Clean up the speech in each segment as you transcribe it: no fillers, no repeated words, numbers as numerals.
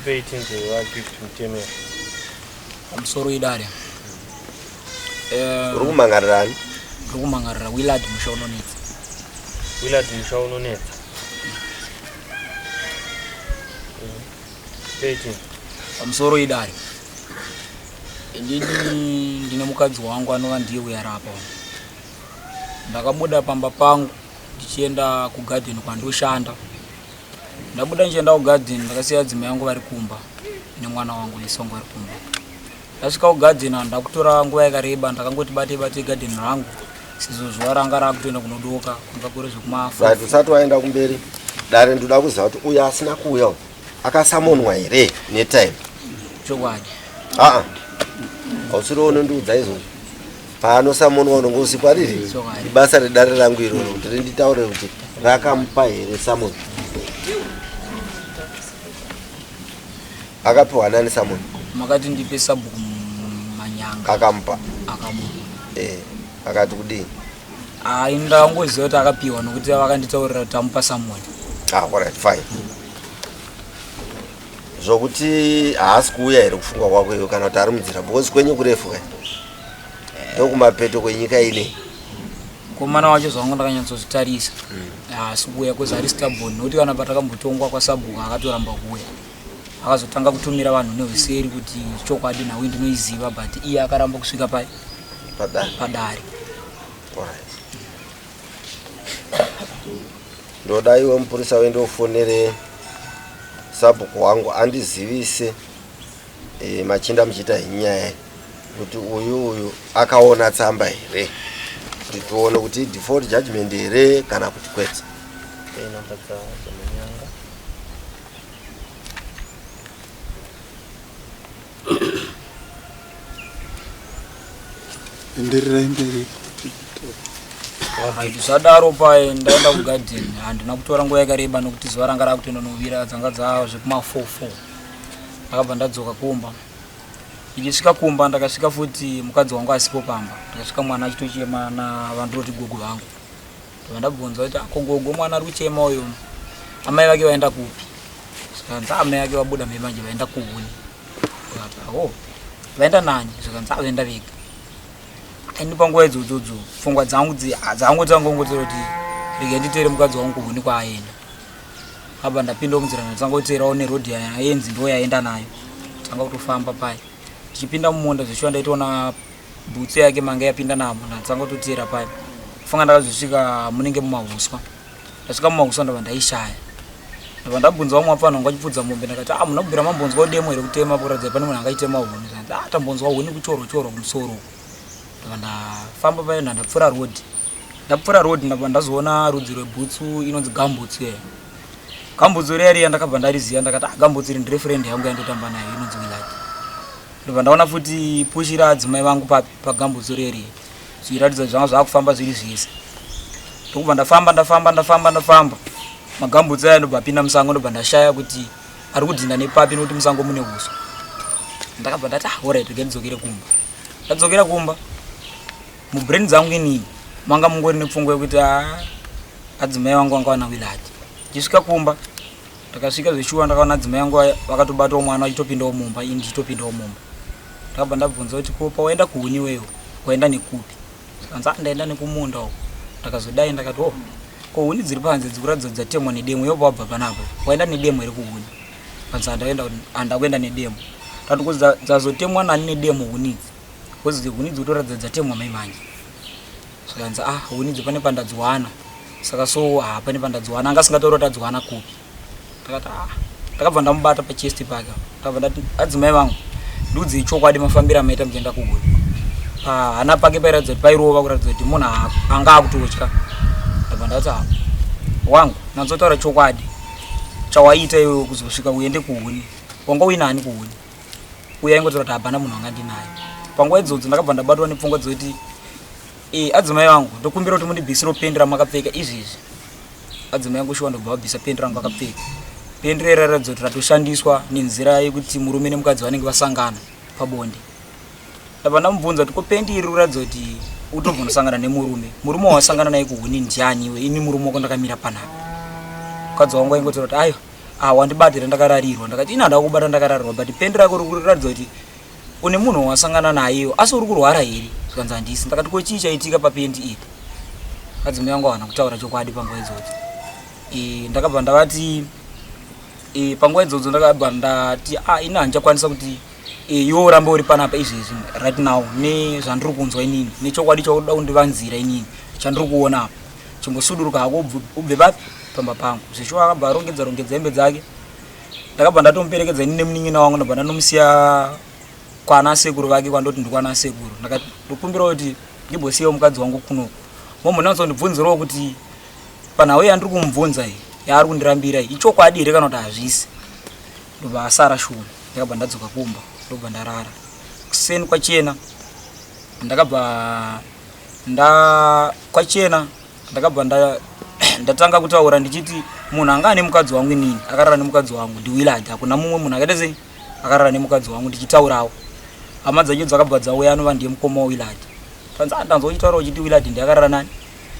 Tipei tinzwe vaGift Mutemera. Pamusoro idare. Uri kumangarira ani? Ndiri kumangarira Willard musha unonetsa. Willard musha unonetsa. Tipei tinzwe. Pamusoro idare. Inini ndine mukadzi wangu anova ndiye uya rapa. Ndakabuda pamba pangu ndichienda kugadheni kwandoshanda. Ndabuda ndichienda kugadheni ndakasiya adzimai yangu vari kumba nemwana wangu nesi wangu vari kumba. Ndasvika kugadheni handina kutora nguva yakareba ndakangoti bate bate gadheni rangu sezvo zuva ranga rakutoenda kunodoka kwanga kuri zvekumafu. Right, usati waenda kumberi dare ndoda kuziva kuti uyo asina kuuya uyu akasamonwa here netime? Chokwadi. Aa, hausiri unondiudza izvozvo. Paanosamonwa unonge usipo ariri. Ibasa redare rangu iroro kuti rinditaure kuti rakamupa here samoni. Akapiwa nani samoni? Makati ndipe sabhuku Manyanga. Akamupa. Akamupa. Eh, akati kudii? Ah, ini ndakangoziva kuti akapiwa nokuti vakanditaurira kuti amupa samoni. Ah, all right, fine. Zvokuti haasi kuuya here kufunga kwako iwe kana kuti ari munzira because kwenyu kurefu kai. Ndokumapeto kwenyika ine. Mukomana wacho zvangu ndakanyatsozvitarisa. Haasi kuuya because ari stubborn nokuti kana patakambotongwa kwasabhuku akatoramba kuuya. Akazotanga kutumira vanhu nehuseri kuti chokwadi nhau ndinoiziva but iye akaramba kusvika pai Padare. Padare. Alright. Ndoda iwe mupurisa uende ufonere sabhuku wangu andizivise e, machinda muchiita nyaya kuti uyu uyu akaona tsamba here kuti tione kuti default judgment here kana kuti kwete. Namba dzaManyanga. Endererai mberi. Right, zvadaro paye ndaenda kugadheni handina kutora nguva yakareba nokuti zuva ranga rakutoenda novira dzanga dzava zvekuma 44 ndakabva ndadzoka kumba ndichisvika kumba ndakasvika futi mukadzi wangu asipo pamba ndakasvika mwana achitochema navandinoti gogo vangu ndobva ndabvunza kuti ko gogo mwana ari kuchema uyu amai vake vaenda kupi zvikanzi amai vake vabuda mai manje vaenda kuhuni ndikati oh vaenda nani zvikanzi vaenda vega ini panguva idzodzodzo pfungwa dzangu dzangu dzangongotera kuti rega nditere mukadzi wangu kuhuni kwaaenda abva ndapinda munzira ndatangoterawo nerodhi yaenzi ndo yaenda nayo tanga kutofamba paya ndichipinda mumunda zveshuwa ndaitoona bhutsu yake manga yapinda namo ndatanga kutotera paya funga ndakazosvika munenge mumahuswa ndasvika mumahuswa ndabva ndaishaya ndabva ndabvunza vamwe vapfana vanga vachipfudza mombe ndakati ah muna kubvira mambonzwa demo here kutema kuratidza pane munhu angaitema huni zvanzi ah tambonzwa huni kuchorwa chorwa kumusoro uko ndabva ndafamba paye ndandapfuura road ndapfuura road ndabva ndazoona rudzi rwebhutsu inonzi gambutsu iya gambutsu riya riya ndakabva ndariziva ndakati ah gambutsu iri ndire friend yangu yandotamba nayo inonzi Willard ndobva ndaona futi pushi raadzimai vangu papi pagambutsu riya riya zvichiratidza zvanga zvakufamba zviri zvese ndokubva ndafamba ndafamba ndafamba ndafamba magambutsi aya ndobva apinda musango ndobva ndashaya kuti ari kudhinda nepapi nokuti musango mune uswa ndakabva ndati ah orit rega ndidzokere kumba ndadzokera kumba mubrain dzangu inini manga mungori nepfungwa yekuti ah adzimai vangu vanga vana Willard ndichisvika kumba ndakasvika zveshuwa ndakaona adzimai vangu vakatobatawo mwana vachitopindawo mumba ini ndichitopindawo mumba ndakabva ndabvunza kuti ko pawaenda kuhuni iweyo waenda nekupi zvikanzi ah ndaenda nekumunda uko ndakazodai ndakati oh ko huni dziri panze dzikuratidza dzatemwa nedemo iwe pawabva panapa waenda nedemo here kuhuni kanzi handaenda handakuenda nedemo ndati ko dzazotemwa nani nedemo huni idzi because huni idzi kutoratidza dzatemwa mai manje zvikanzi ah huni idzi pane pandadziwana saka so ah pane pandadziwana anga asingatauri kuti adziwana kupi ndakati ah ndakabva ndamubata pachest pake ndakabva ndati adzimai vangu ndiudzei chokwadi mafambiro amaita muchienda kuhuni pahana pake pairatidza kuti pairova kuratidza kuti munhu anga akutotya ndabva ndati ah wangu natsotaura chokwadi chawaita iwewe kuzosvika uende kuhuni wanga uinani kuhuni uye aingotaura kuti hapana munhu anga ndinaye panguva idzodzo ndakabva ndabatwa nepfungwa dzekuti e adzimai vangu ndokumbira kuti mundibvisire pendi ramakapfeka izvezvi adzimai angu shuwa ndobva vabvisa pendi rangu vakapfeka pendi rairatidza kuti ratoshandiswa nenzira yekuti murume nemukadzi vanenge vasangana pabonde ndabva ndamubvunza kuti ko pendi iri kuratidza kuti utobva unosangana nemurume murume wawasangana naye kuhuni ndiani iwe ini murume wako ndakamira panapa mukadzi wangu aingotaura kuti aiwa Ah, wandibatira ndakararirwa. Ndakati ini handava kubata ndakararirwa, but pendi rako riri kuratidza kuti une munhu wawasangana nayeyo, asi uri kurwara here? Zvikanzi handisi. Ndakati ko chii chaitika papendi iri? Vadzimai vangu havana kutaura chokwadi panguva idzodzo. E, ndakabva ndavati e, panguva idzodzo ndakabva ndati ah, ini handichakwanisa kuti e, iwe urambe uri panapa izvezvi right now nezvandiri kunzwa inini nechokwadi chauda kundivanzira inini chandiri kuona apa, chimbosuduruka hako ubve papi pamba pangu. Zveshuwa akabva arongedza rongedza hembe dzake, ndakabva ndatomuperekedza ini nemunin'ina wangu, ndabva ndanomusiya kwana sekuru vake, kwandoti ndikwana sekuru. Ndakati ndokumbira kuti ndimbosiyawo mukadzi wangu kunoku, mombonyatsondibvunzirawo kuti panhau yandiri kumubvunza iyi yaari kundirambira iyi ichokwadi here kana kuti hazvisi. Ndobva asara shuwa, ndakabva ndadzoka kumba, ndobva ndarara. Kuseni kwachena ndakabva nda kwachena ndakabva ndatanga kutaura ndichiti munhu anga ane mukadzi wangu inini akarara nemukadzi wangu ndiWillard, hakuna mumwe munhu akaita sei akarara nemukadzi wangu. Ndichitaurawo hama dzacho dzakabva dzauya, anova ndiye mukoma waWillard. Panzi ndanzwa uchitaura uchiti Willard ndiye akarara nani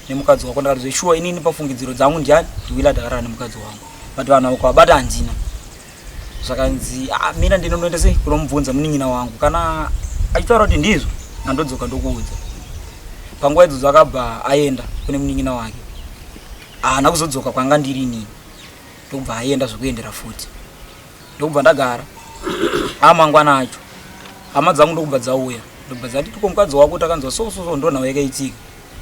nemukadzi wako. Ndakati zveshuwa inini pafungidziro dzangu ndiani, ndiWillard akarara nemukadzi wangu, but vanhu avo kavabata handina. Zvakanzi ah, mina ndinonoenda sei kunomubvunza munin'ina wangu, kana achitaura kuti ndizvo andodzoka ndokuudza. Panguva idzodzo akabva aenda kune munin'ina wake, haana kuzodzoka kwanga ndiri inini, ndokubva aenda zvekuendera futi. Ndokubva ndagara amangwana acho hama dzangu ndokubva dzauya, ndokubva dzati tiko mukadzi wako takanzwa so so so ndonhau yakaitika.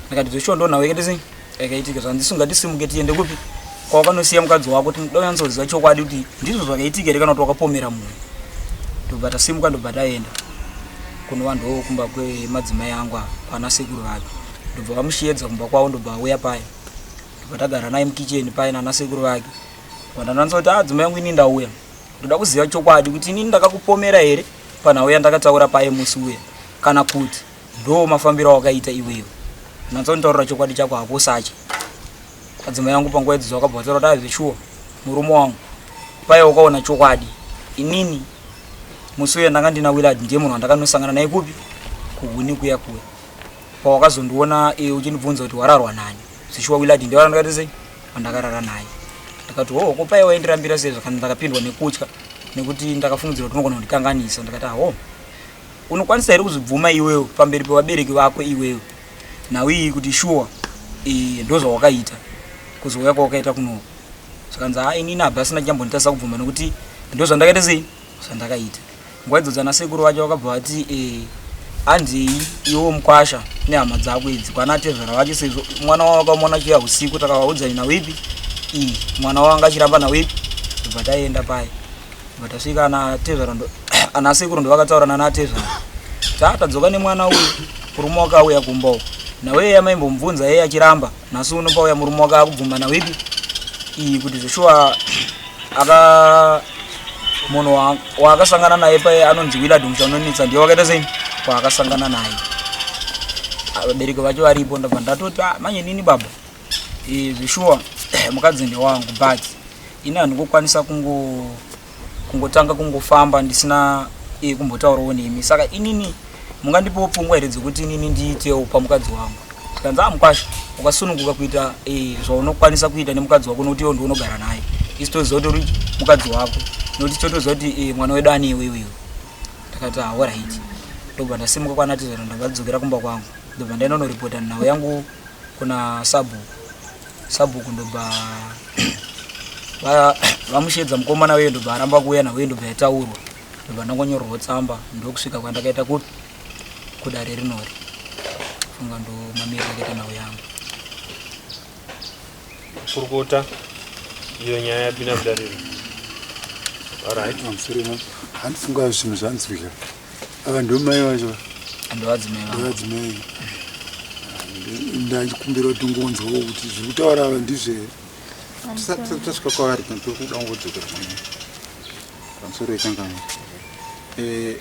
Ndakati zveshuwa ndonhau yakaita sei yakaitika, zvanzi ngatisimuke tiende kupi kwawakanosiya mukadzi wako, tinoda kunyatsoziva chokwadi kuti ndizvo zvakaitika here kana kuti wakapomera munhu. Ndobva tasimuka, ndobva taenda kunova ndokumba kwemadzimai angu ava kwana sekuru vake, ndobva vamushiedza kumba kwavo, ndobva auya paya, ndobva tagara naye mukicheni paya nana sekuru vake. Vandananza kuti adzimai yangu ini ndauya ndoda kuziva chokwadi kuti inini ndakakupomera here panhau yandakataura paye musi uya, kana kuti ndo mafambiro awakaita iwewe, natsa kunditaurira chokwadi chako hako usache. Adzimai yangu panguva idzodzo vakabva vataura kuti azveshuwa murume wangu paye wakaona chokwadi, inini musi uya ndanga ndina Willard, ndiye munhu wandakanosangana naye kupi kuhuni kuya kuya pawakazondiona e, uchindibvunza kuti wararwa nani, zveshuwa Willard ndiye wandakati sei wandakarara naye. Ndakati ho ko paye waindirambira sei? Zvakana ndakapindwa nekutya nekuti ndakafungidzira kuti unogona kundikanganisa. Ndakati aho unokwanisa here kuzvibvuma iwewe pamberi pevabereki vako iwewe nhau iyi kuti shuwa e, ndozvawakaita kuzouya kwawakaita kunoku? Zvakanzi ha inini habva asina chambonditasa kubvuma nekuti ndozvandakaita sei zvandakaita. Nguva idzodzo ana sekuru vacho vakabva vati e, handei iwo mukwasha nehama dzako idzi kwana tezvara vacho, sezvo mwana wavo vakamuona chiya usiku, takavaudza nhau ipi iyi, mwana wavo anga achiramba nhau ipi. Ndobva taenda paya, ndobva tasvika ana tezvara, ana sekuru ndo vakataura nana tezvara, tadzoka nemwana uyu, murume wake auya kumba uku, nhau iye yamaimbomubvunza iye achiramba, nhasi uno pauya murume wake akubvuma nhau ipi iyi kuti zveshuwa aka munhu waakasangana naye paye anonzi Willard Muchanonetsa ndiye wakaita sei kwaakasangana naye, vabereki vacho varipo. Ndabva ndatoti ah, manje nini baba e, zveshuwa mukadzi ndewangu, but ini handingokwanisa kungotanga kungofamba ndisina e, kumbotaurawo nemi, saka inini mungandipewo pfungwa here dzekuti inini ndiitewo pamukadzi wangu? Zvikanzi ah mukwasha ukasununguka kuita e, zvaunokwanisa kuita nemukadzi wako nokuti iwe ndiunogara naye, isi toziva kuti uri mukadzi wako nokuti totoziva kuti e, mwana wedu ane iwe iwewe. Ndakati ah alright, ndobva ndasimuka kwana tizvana, ndabva dzokera kumba kwangu, ndobva ndaenda kunoripota nhau yangu kuna sabhuku. Sabhuku ndobva vamushedza mukomana uye, ndobva aramba kuuya nhau, ndobva yataurwa, ndobva ndangonyorerwa tsamba, ndokusvika kwandakaita kupi kudare rinori. Funga ndo mamiriro akaita nhau yangu. Kurukota iyo nyaya yapinda mudariro. Alright. Pamusoro handifunga zvinhu zvanzwika. Ava ndomai vacho. Ndovadzimai vangu. Ndovadzimai. Ndachikumbira kuti ngonzwawo kuti zviri kutaura ava ndizvo here. Tisati tasvika kwavari tiri kuda kungodzokera pamusoro yechangamire.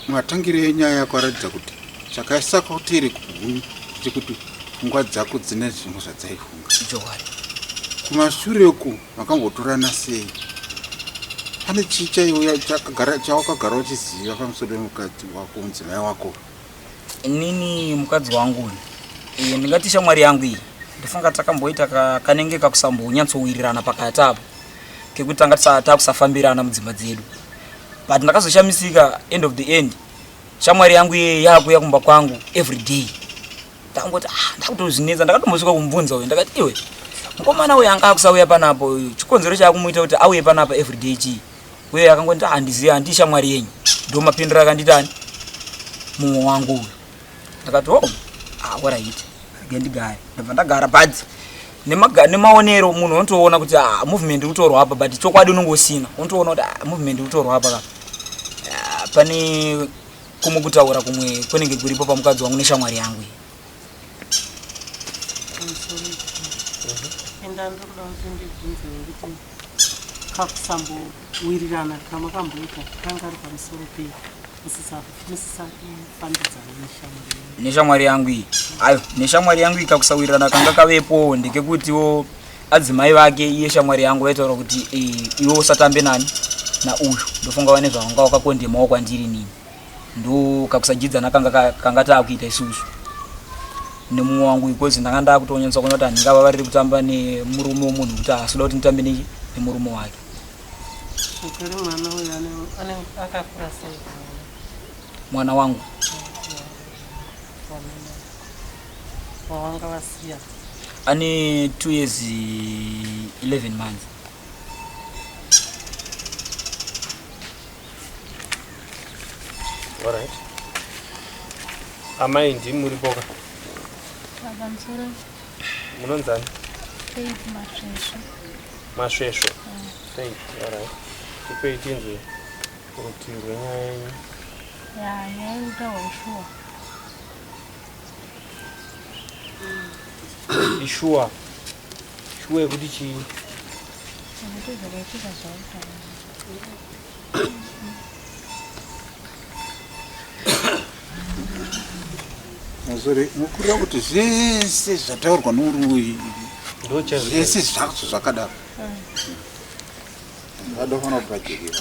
Matangiro enyaya yako aratidza kuti chakaisa kwatiri kuhuni chekuti pfungwa dzako dzine zvimwe zvadzaifunga. Chokwadi. Kumashure uku makambotorana sei? Pane chii chaiuya chawakagara uchiziva pamusoro pemukadzi wako, mudzimai wako? Inini mukadzi wangu ndingati shamwari yangu iyi, ndifunga takamboita kanenge kakusambonyatsowirirana pakati apo. kekuti tanga takusafambirana mudzimba dzedu. But ndakazoshamisika end of the end shamwari yangu iye yakuya kumba kwangu every day. Ndakangoti ah, ndakutozvinetsa. Ndakatombosvika kumubvunza uyu, ndakati iwe mukomana uyu anga akusauya panapa uyu, chikonzero chakumuita kuti auye panapa every day chii? Uye akangoti ah, handizivi, handii shamwari yenyu. Ndo mapindiro akanditani mumwe wangu uyu. Ndakati oh, ah, alright, rege ndigare. Ndabva ndagara, but nemaonero munhu unotoona kuti ah, movement iri kutorwa apa, but chokwadi unonge usina. Unotoona kuti ah, movement iri kutorwa apa ka. Ah, pane kumwe kutaura kumwe kunenge kuripo pamukadzi wangu neshamwari yangu iyi. Enda ndokuda kuti ndibvunze kuti kakusambowirirana kamakamboita kanga ari pamusoro pei musisafambidzana neshamwari yenyu? Neshamwari yangu iyi, ayo neshamwari yangu iyi kakusawirirana kanga kavepo ndekekutiwo adzimai vake iye shamwari yangu vaitaura kuti iwe usatambe nani nauyu, ndofunga vane zvavanga vakakondemawo kwandiri nini, ndo kakusajidzana kanga taakuita isusu nemumwe wangu, because ndanga ndakutonyatsa kuona kuti handingava variri kutamba nemurume wemunhu kuti haasi kuda kuti nditambe nemurume wake. Zvekare mwana uyu akakura sei? Mwana wangu wawanga wasiya ane 2 years 11 months. Alright. Amai, ndimi muripoka? Pamusoro. Munonzani? Faith Masvesvo. Masvesvo Faith. Alright, tipei tinzwe rutivi rwenyaya yenyu. Ya, nyaya yekutaurwa ishuwa. Ishuwa, shuwa yekuti chii? Nekuti zvakaitika zvautaura. Sorry, mukureva kuti zvese zvataurwa nomurume Ndo chaizvo. Zvese zvazvo zvakadaro zvadofanira kugadzirira.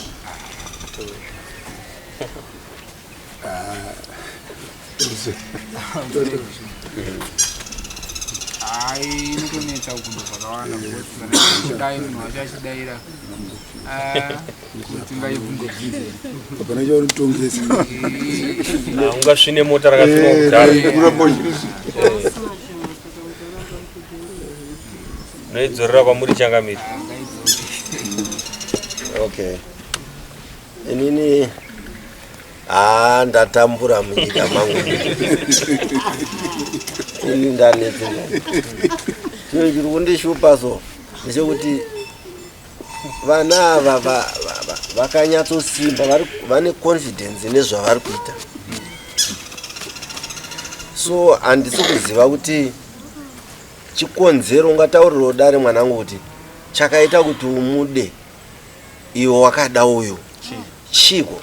Hai, inotonetsa kubvunza zvakawanda because kana kudai munhu wacho achidaira, ah, kuti ngaibvunze bvunze. Hapana chaunotongesa. Ungasvine mota rakasvinwa kudhara. Kuramba uchizvi Noidzorera kwamuri, changamiri. Okay, inini haa ndatambura munyika mangu, ini ndanetseka. Chinhu chiri kundishupa so ndechekuti vana ava vakanyatsosimba, vane confidence nezvavari kuita, so handisi kuziva kuti chikonzero ungataurirawo dare mwanangu kuti chakaita kuti umude iwe wakada uyu chiko.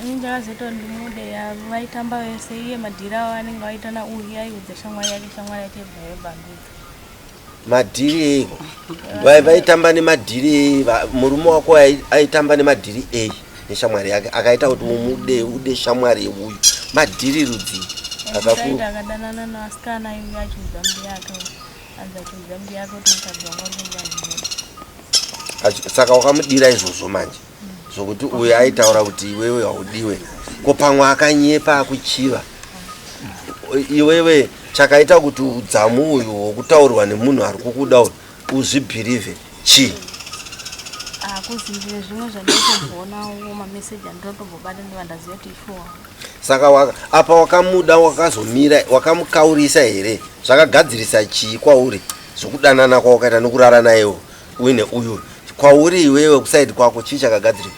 Ini ndakazoita ndimude ya vaitamba vese iye madhiri avo anenge vaita nauyu, aiudza shamwari yake, shamwari yake ibva yobandudza. Madhiri eiko? Vaitamba nemadhiri ei? Murume wako aitamba nemadhiri ei neshamwari yake akaita kuti umude, ude shamwari yeuyu? Madhiri rudzii akakuru? Aita akadanana nevasikana, iuyu achiudza mbuya yake, anzi achiudza mbuya yake kuti mukadzi wangu ari kunge andimuda. Saka wakamudira izvozvo manje zvokuti uyu aitaura kuti iwewe haudiwe, ko pamwe akanyepa akuchiva iwewe? Chakaita kuti udzamu uyu hwokutaurwa nemunhu ari kukuda uyu uzvibhirivhe chii? Akuzindire zvimwe zvandaitomboonawo, mameseji andinotombobata, ndiva ndaziva kuti ishuwa. Saka apa wakamuda, wakazomira, wakamukaurisa here? Zvakagadzirisa chii kwauri zvokudanana kwawakaita nokurara nayewo uine uyu? Kwauri iwewe kusaidi kwako chii chakagadzirika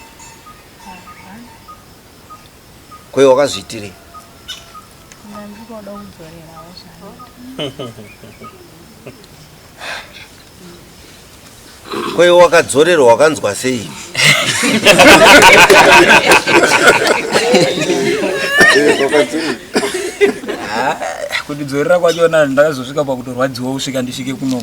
kweiwe? Wakazviitirei? Ndandikoda kudzorerawo zvaanoita. Kweiwe wakadzorerwa, wakanzwa sei? Ah, kundidzorera kwachona ndakazosvika pakutorwadziwa kusvika ndisvike kuno.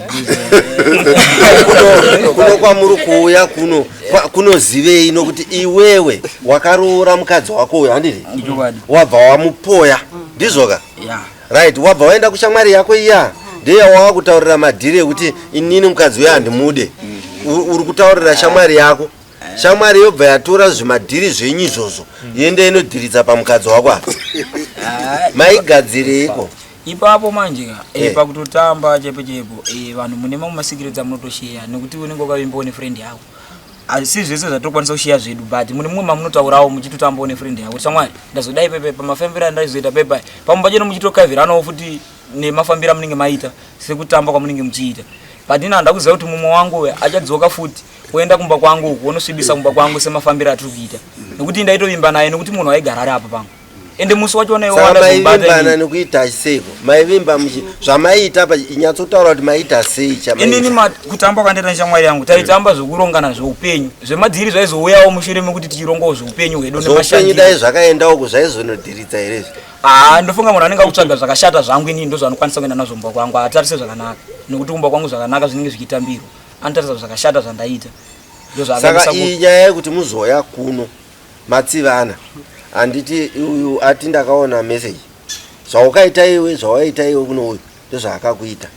Kuno kwamuri kuuya kuno kunozivei nokuti iwewe wakaroora mukadzi wako uyu, handiti? Chokwadi. Wabva wamupoya, ndizvoka? Ya. Right, wabva waenda kushamwari yako iya, ndiye wava kutaurira madhiri ekuti inini mukadzi uyo handimude. Uri kutaurira shamwari yako, shamwari yobva yatora zvimadhiri zvenyu izvozvo, yende inodhiridza pamukadzi wako apa. Maigadzireiko? Ipapo manje ka, Eh. pakutotamba chepo chepo, vanhu mune mamwe masecrets amunotosheya, nekuti unenge wakavimbawo nefriend yako. Asi zvese zvatokwanisa kusheya zvedu, but mune mumwe mamunotaurawo muchitotambawo nefriend yako kuti shamwari, ndazodai pepe pamafambiro andaizoita pepa pamwe pachino, muchitokavhiranawo futi nemafambiro amunenge maita sekutamba kwamunenge muchiita. But ini handakuziva kuti mumwe wangu uyu achadzoka futi oenda kumba kwangu uku, onosvibisa kumba kwangu semafambiro atiri kuita, nekuti ndaitovimba naye, nekuti munhu aigara ari apa pangu, ende musi wachona iwo Saka wandazobata maivimbana inini. nekuita seiko? Maivimba muchi zvamaiita pa nyatsotaura kuti maita sei? Inini Chamaita kutamba kwandaita neshamwari yangu, taitamba zvekurongana zveupenyu, zvemadhiri zvaizouyawo mushure mekuti tichirongawo zveupenyu hwedu Zvoupenyu nemashandiro. dai zvakaenda uku, zvaizonodhiridza here izvi? Haa, ndofunga munhu anenge akutsvaga zvakashata zvangu inini, ndozvaanokwanisa kuenda nazvo kumba kwangu. Haatarise zvakanaka, nekuti kumba kwangu zvakanaka zvinenge zvichitambirwa. Anotarisa zvakashata zvandaita, Saka ndozvaakaisa. Iyi nyaya yekuti muzoya kuno matsivana, handiti uyu ati ndakaona message, zvaukaita iwe, zvawaita iwe kuno uyu, ndozvaakakuita.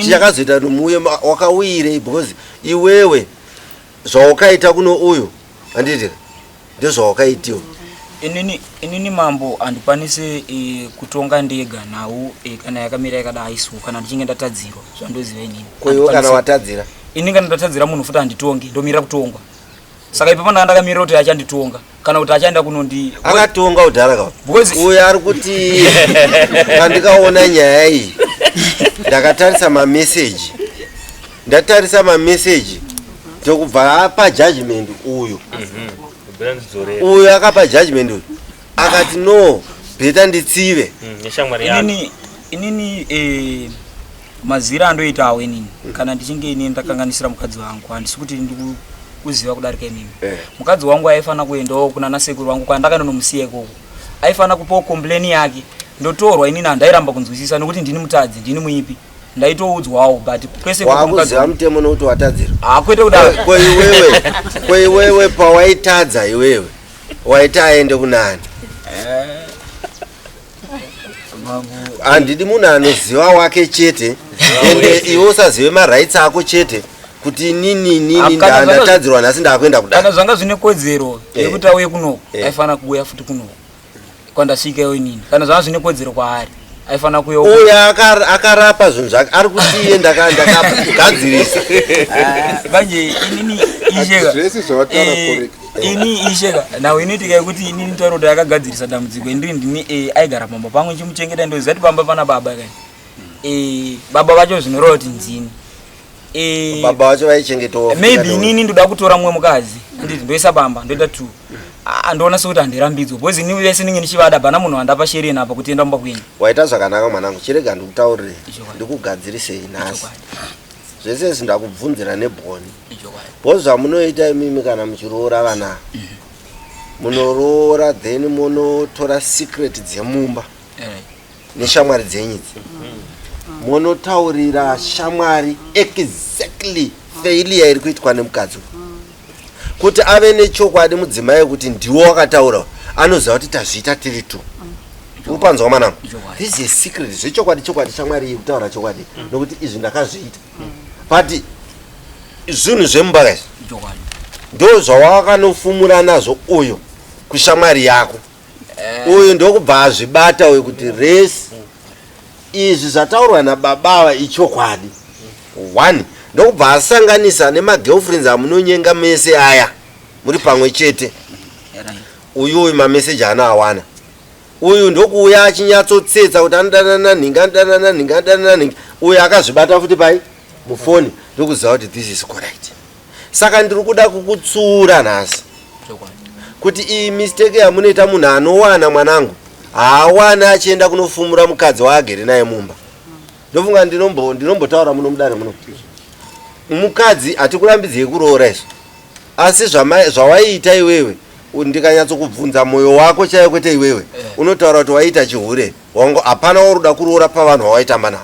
Chakazoita kuti muuye wakauyirei? Because iwewe zvaukaita kuno uyu, handiti ndozvawakaitiwa? Inini mambo, handikwanisi kutonga ndega nhau kana yakamira yakadai. So kana ndichinge ndatadzirwa, zvandoziva inini, Ko iwe kana handikwanisi- watadzira? Ini kana ndatadzira munhu futi handitongi, ndomirira kutongwa. Saka ipapo ndanga ndakamirira kuti achanditonga kana kuti achaenda kunondi Akatonga kudhara ka. Because- Uyo ari kuti pandikaona nyaya iyi, ndakatarisa mameseji, ndatarisa mameseji, ndokubva apa judgment uyu. Bira ndidzorera. Uyu akapa judgment, uyu akati no, better nditsive. Neshamwari yake. Inini mazira andoitawo inini, kana ndichinge inini ndakanganisira mukadzi wangu, handisi kuti ndikuziva kudarika inini. Mukadzi wangu aifanira kuendawo kuna nasekuru wangu kwandakanonomusiya ikoko, aifanira kupawo complain yake, ndotorwa. Inini handairamba kunzwisisa, nekuti ndini mutadzi, ndini muipi, ndaitoudzwawo, but kwese ikoko mukadzi Wakuziva wangu mutemo nokuti watadzira. Ah, kwete kudaro. Ko iwewe pawaitadza iwewe, waita aende kunani? Handidi munhu anoziva wake chete, ende iwe usazive marights ako chete, kuti inini inini Ah, kana ndatadzirwa nhasi, ndakuenda kana kudai. zvanga zvine kodzero yekuti auye kunoko, aifanira kuuya futi kunoko kwandasvika iwo inini. Kana zvanga zvine kodzero kwaari, aifanira kuuya uko. Uyo akarapa zvinhu zvake, ari kuti iye ndakagadzirisa. Ah, manje inini isheka Zvese zvawataura correct. Ini isheka nhau inoitika yekuti inini taura kuti akagadzirisa dambudziko, indiri ndini aigara pamba pamwe chimuchengeta, ndoziva kuti pamba pana baba kani. Baba vacho zvinoreva kuti nzini. Baba vacho vaichengetawo. Maybe inini ndoda kutora mumwe mukadzi, anditi ndoisa pamba, ndoita two. Ah, ndoona sekuti handirambidzwa, because ini vese ninge ndichivada, pana munhu wandapa shereni apa kuti enda mumba kwenyu. Waita zvakanaka mwanangu, chirega ndikutaurire. Ichokwadi. Ndikugadzirisei nhasi. Ichokwadi. Zvese izvi ndakubvunzira nebhoni. Ichokwadi. Because zvamunoita imimi kana muchiroora vana, munoroora, then munotora secret dzemumba neshamwari dzenyu idzi, munotaurira shamwari exactly failure iri kuitwa nemukadzi uyu, kuti ave nechokwadi mudzimai kuti ndiwo wakataura, anoziva kuti tazviita tiri two. Upanzwa mwanangu? Ichokwadi. This is a secret zvechokwadi chokwadi, shamwari iyi kutaura chokwadi, nokuti izvi ndakazviita, but zvinhu zvemumba kaizvi. Ichokwadi. Ndo zvawakanofumura nazvo uyo kushamwari yako, uyu ndokubva azvibata uyu kuti resi izvi zvataurwa nababava ichokwadi one, ndokubva asanganisa nemagirlfriends amunonyenga mese aya muri pamwe chete. Uyu mameseji anaawana uyu, ndokuuya achinyatsotsetsa kuti anodanana nanhingi, anodanana nanhingi, anodanana nanhingi. Uyu akazvibata futi pai mufoni, ndokuziva kuti this is correct. Saka ndiri kuda kukutsiura nhasi kuti iyi mistake yamunoita, munhu anowana mwanangu haawana achienda kunofumura mukadzi waagere naye mumba. Ndofunga ndinombotaura muno mudare muno, mukadzi hatikurambidzei kuroora izvo, asi zvawaiita iwewe, ndikanyatsokubvunza mwoyo wako chaiyo, kwete iwewe unotaura kuti waiita chihure wangu, hapana wauri kuroora pavanhu vawaitamba navo.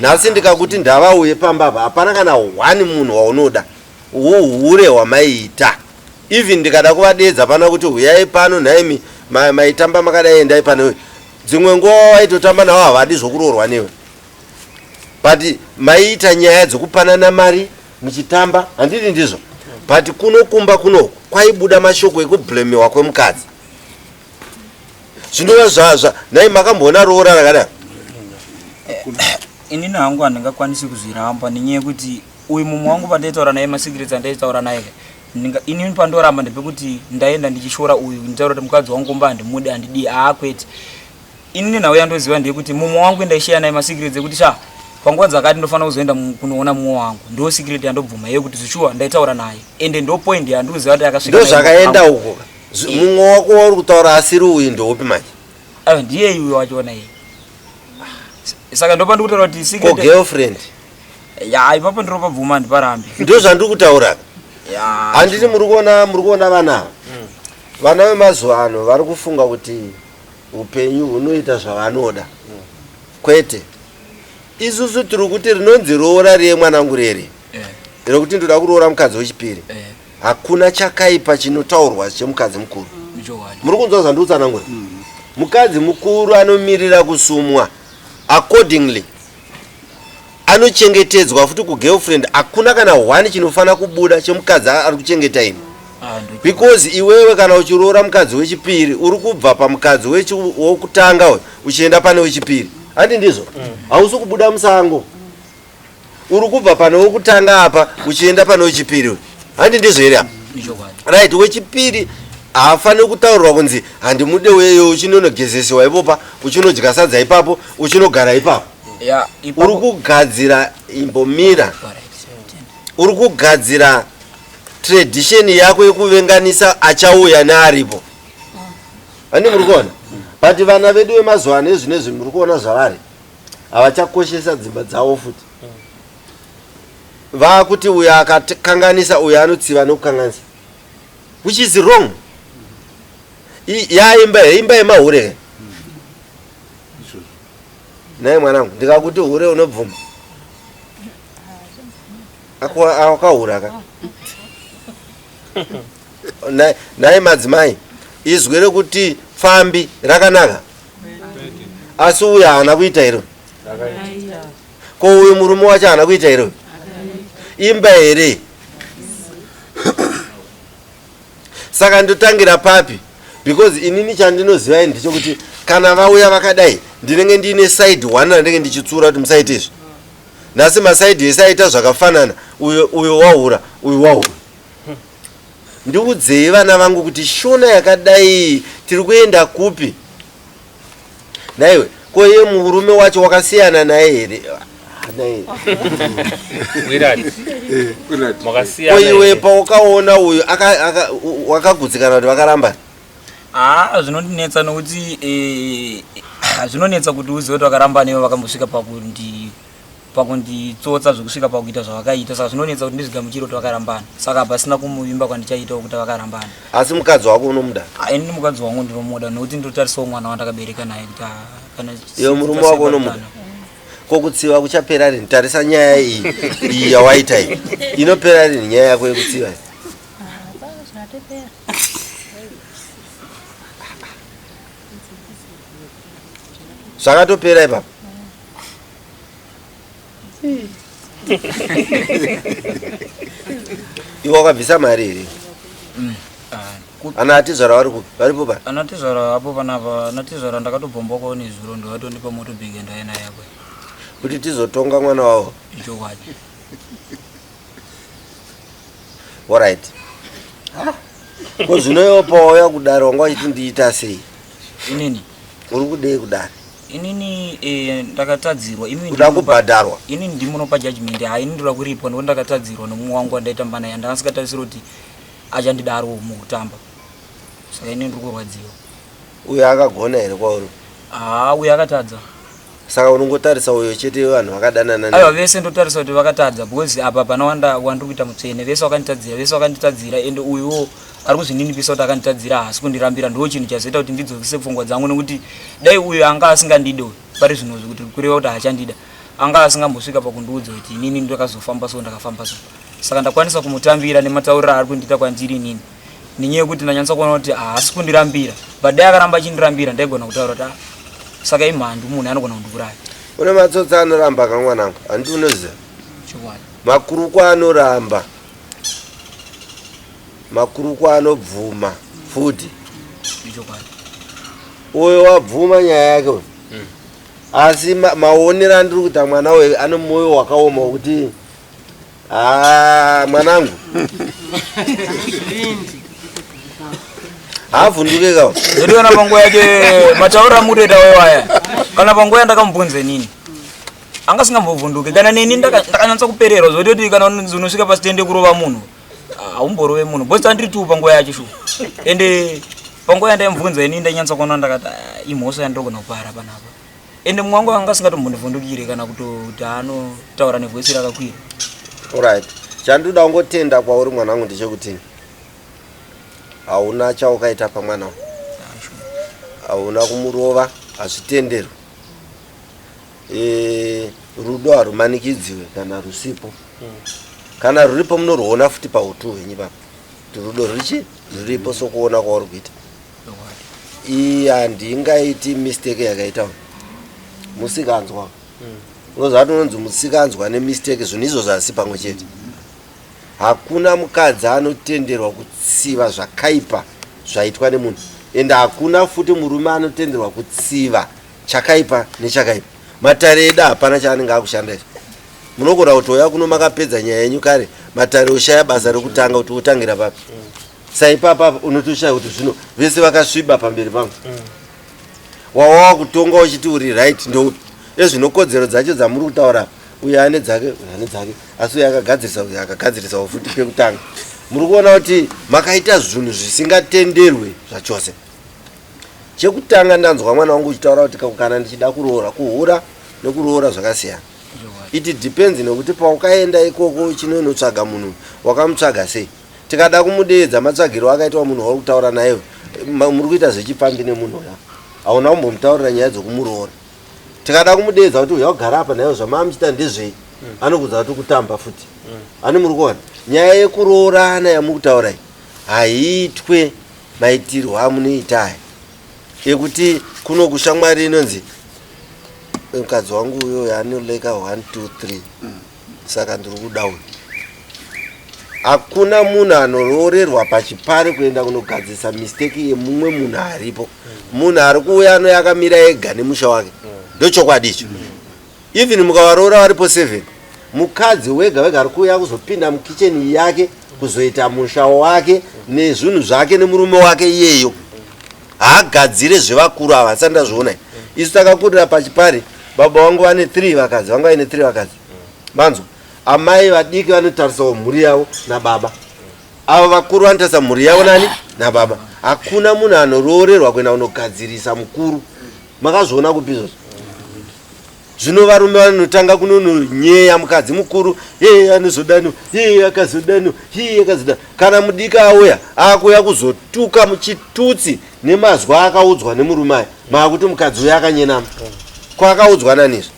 Nhasi ndikakuti ndavauye pamba apa, hapana kana one munhu waunoda. Uhure hwamaiita, even ndikada kuvadedza pana kuti huyai pano nhaimi, maitamba makadai, endai pano. Dzimwe nguva waitotamba navo havadi zvokuroorwa newe, but maiita nyaya dzekupanana mari. muchitamba, handiti ndizvo? But kuno kumba kunoku kwaibuda mashoko ekublemewa kwemukadzi, zvinova zvazva. Nhai, makamboona roora rakadaro? Inini hangu handingakwanisi kuzviramba nenyaya yekuti uyu mumwe wangu pandaitaura naye, masecrets andaitaura naye, inini pandoramba ndepekuti ndaenda ndichishora uyu, nditaura kuti mukadzi wangu kumba handimude, handidi. Haa, kwete. Inini nhau yandoziva ndeyekuti mumwe wangu ndaisheya naye masecrets ekuti sha, panguva dzakati ndofanira kuzoenda kunoona mumwe wangu. Ndo secret yandobvuma yekuti zvishuwa ndaitaura naye, ende ndo point yandikuziva kuti akasvika Ndo naye. Zvakaenda uko. Mumwe wako wauri kutaura asiri uyu ndoupi manje? Aiwa, ndiye uyu wachona iye. Saka ndopa ndikutaura kuti Ko secret girlfriend? Ya, ipapo ndiropabvuma, handiparambi. Ndo zvandiri kutaura. Ya. Handiti muri kuona vana ava, vana vemazuva ano vari kufunga kuti upenyu hunoita zvavanoda. Kwete, isusu tiri kuti rinonzi roora riye, mwanangu, rere rekuti ndoda kuroora mukadzi wechipiri. Hakuna chakaipa chinotaurwa chemukadzi mukuru. Chokwadi. Muri kunzwa zvandikutsanangura? Mukadzi mukuru anomirira kusumwa accordingly, anochengetedzwa futi. Kugirlfriend hakuna kana one chinofanira kubuda chemukadzi ari kuchengeta ini. Ah, Because iwewe kana uchiroora mukadzi wechipiri, uri kubva pamukadzi wokutanga uyu uchienda pane wechipiri, handi ndizvo? Hausi kubuda musango. Uri kubva pane wokutanga apa uchienda pane wechipiri uyu, handi ndizvo here apa? Chokwadi. Right, wechipiri haafaniri kutaurirwa kunzi handimude weyo. Uchinonogezesiwa ipopa, uchinodya sadza ipapo, uchinogara ipapo. Ya. Uri Ipapo kugadzira, imbomira. Alright. Uri kugadzira tradition yako yekuvenganisa achauya nearipo, handi muri kuona? But vana vedu vemazuva ano ezvinezvi, muri kuona zvavari, havachakoshesa dzimba dzavo futi. Vaakuti uyo akakanganisa, uyo anotsiva nekukanganisa, which is wrong. Yaimba here imba yemahure here? Naye mwanangu, ndikakuti hure unobvuma? Akahura ka. Naye madzimai, izwi rekuti pfambi rakanaka? Asi uyu haana kuita iro. Ko uyu murume wacho haana kuita iro? Imba here? Saka ndotangira papi? Because inini chandinoziva ini ndechekuti kana vauya vakadai, ndinenge ndiine side one randinenge ndichitsura kuti musaite izvi. Nhasi masides ese aita zvakafanana, uyo uyo wahura, uyu wahura. Ndiudzei vana vangu kuti shona yakadai tiri kuenda kupi? Naiwe, ko iye murume wacho wakasiyana naye here? Ah, naye. Wirati. Ko Makasiyana iwe here? paukaona uyu wakagutsikana kuti vakaramba? Haa, zvinondinetsa nokuti zvinonetsa kuti uzive kuti vakaramba newe, vakambosvika pakunditsotsa zvekusvika pakuita zvavakaita. Saka zvinonetsa kuti ndizvigamuchire kuti vakarambana. Saka hapasina kumuvimba kwandichaitawo kuti vakarambana. Asi mukadzi wako unomuda? Ah, ini mukadzi wangu ndinomuda nokuti ndotarisawo mwana wandakabereka naye kuti kana Iwe murume wako unomuda? Ko kutsiva kuchapera rini? Tarisa nyaya iyi, iyi yawaita iyi, inopera rini nyaya yako yekutsiva iyi? Zvatopera. Zvakatopera ipapo. Iwe wakabvisa mari here? Ana atizvara vari kupi? Varipo pa? Anatizvara apo panapa, anatizvara ndakatobhombokwawo nezuro, ndovatondipa motobhegi ndauya naye apo. Kuti tizotonga mwana wavo. Ichokwadi. Alright, ko zvino iwo pawauya kudare wanga uchiti ndiita sei? Inini? Uri kudei kudare? Inini ndakatadzirwa imi. Kuda kubhadharwa? Inini ndimunopa judgment. Hai, ini ndoda kuripwa nokuti ndakatadzirwa nomumwe wangu wandaitamba naye. Ndakasingatarisira kuti achandidaro mukutamba, saka inini ndiri kurwadziwa. Uyo akagona here kwauri? Haa, uyo akatadza. Saka unongotarisa uyo chete, vanhu vakadanana? Aiwa, vese ndotarisa kuti vakatadza, because apa pana wanda wandiri kuita mutsvene. Vese vakanditadzira, vese vakanditadzira, ende uyuwo ari kuzvininipisa kuti akanditadzira, haasi kundirambira. Ndo chinhu chazoita kuti ndidzokise pfungwa dzangu, nekuti dai uyu anga asingandide uyu pari zvinozvi, kuti kureva kuti haachandida, anga asingambosvika pakundiudza kuti inini ndakazofamba so, ndakafamba so. Saka ndakwanisa kumutambira nematauriro aari kundiita kwandiri inini, nenyaya yekuti ndanyatsa kuona kuti haasi kundirambira. But dai akaramba achindirambira, ndaigona kutaura kuti, "Ah, saka imhandu, munhu anogona kundiuraya." Une matsotsi anoramba kamwanangu, handiti unoziva? Chokwadi. Makurukwa anoramba, makurukwa anobvuma futi. Uyo wabvuma nyaya yake uyu. Asi maonero andiri kuita mwana uyu ane moyo wakaoma wekuti haa mwanangu haavhunduke ka. Zvodiona panguva yake mataurira mutoita wewaya kana panguva yandakamubvunza inini anga asingambovhunduke kana neni ndakanyatsa kupererwa zvototi kana unosvika pasitende kurova munhu haumborove munhu bcause tandiri tu panguva yacho shuwa ende panguva yandaimubvunza ini ndainyatsa kuona ndakati ah, imhosva yandogona kupara panapa ende mumwe wangu anga asingatombondivhundukire kana kutoti anotaura nevoisi rakakwira. Alright, chandinoda kungotenda kwauri mwanangu ndechekuti hauna chaukaita pamwana uyu, hauna kumurova, hazvitenderwi. E, rudo harumanikidziwe kana rusipo. Kana ruripo munorwuona futi pautu hwenyu papa kuti rudo rurichi ruripo sokuona kwauri kuita. Iyi handingaiti mistake yakaita musikanzwa. Unoziva kuti unonzi musikanzwa nemistake zvinhu izvozvo hazisi pamwe chete. Hakuna mukadzi anotenderwa kutsiva zvakaipa zvaitwa nemunhu, ende hakuna futi murume anotenderwa kutsiva chakaipa nechakaipa. Matare edu hapana chaanenge akushanda izvo. Munogona kutouya kuno makapedza nyaya yenyu kare, matare oshaya basa rekutanga kuti otangira papi. Saipapa unotoshaya kuti zvino vese vakasviba pamberi pangu. Wawa kutonga uchiti uri right ndoupi? Ezvino kodzero dzacho dzamuri kutaura uyu ane dzake, uyu ane dzake, asi uyu akagadzirisa, uyu akagadzirisawo futi pekutanga. Muri kuona kuti makaita zvinhu zvisingatenderwe zvachose. Chekutanga ndanzwa mwana wangu uchitaura kuti kana ndichida kuroora, kuhura nekuroora zvakasiyana. It depends nekuti paukaenda ikoko uchinonotsvaga munhu wakamutsvaga sei. Tikada kumudeedza matsvagiro akaitwa munhu wauri kutaura naye, muri kuita zvechipfambi nemunhu uya, hauna kumbomutaurira nyaya dzokumuroora. Tikada kumudeedza kuti uya ugara apa naiwe zvamaamuchita ndezvei, anokudza kuti kutamba futi. Ani muri kuona nyaya yekuroorana yamuri kutaura iyi haiitwe maitirwo amunoita aya ekuti kuno kushamwari inonzi mukadzi wangu uyo anoleka 1 2 3 saka ndiri kuda uyu. Hakuna munhu anoroorerwa pachipari kuenda kunogadzirisa mistake yemumwe munhu aripo. Munhu ari kuuya anouya akamira ega nemusha wake, ndochokwadi icho. Even mukavaroora varipo 7, mukadzi wega wega ari kuuya kuzopinda mukicheni yake kuzoita musha wake nezvinhu zvake nemurume wake iyeyo. Haagadzire zvevakuru ava, asati ndazviona. Isu takakurira pachipari, baba vangu vane 3 vakadzi, vanga vaine 3 vakadzi. Manzwa, amai vadiki vanotarisawo mhuri yavo nababa, ava vakuru vanotarisa mhuri yavo nani nababa. Hakuna munhu anoroorerwa kuenda kunogadzirisa mukuru. Makazviona kupi izvozvo? Zvino varume vanotanga kunononyeya mukadzi mukuru, ee anozodano, ee akazodano, ee akazodano. Kana mudiki auya akuuya kuzotuka muchitutsi nemazwi akaudzwa nemurume aya, maakuti mukadzi uya akanyenama. Kwakaudzwa nani izvo?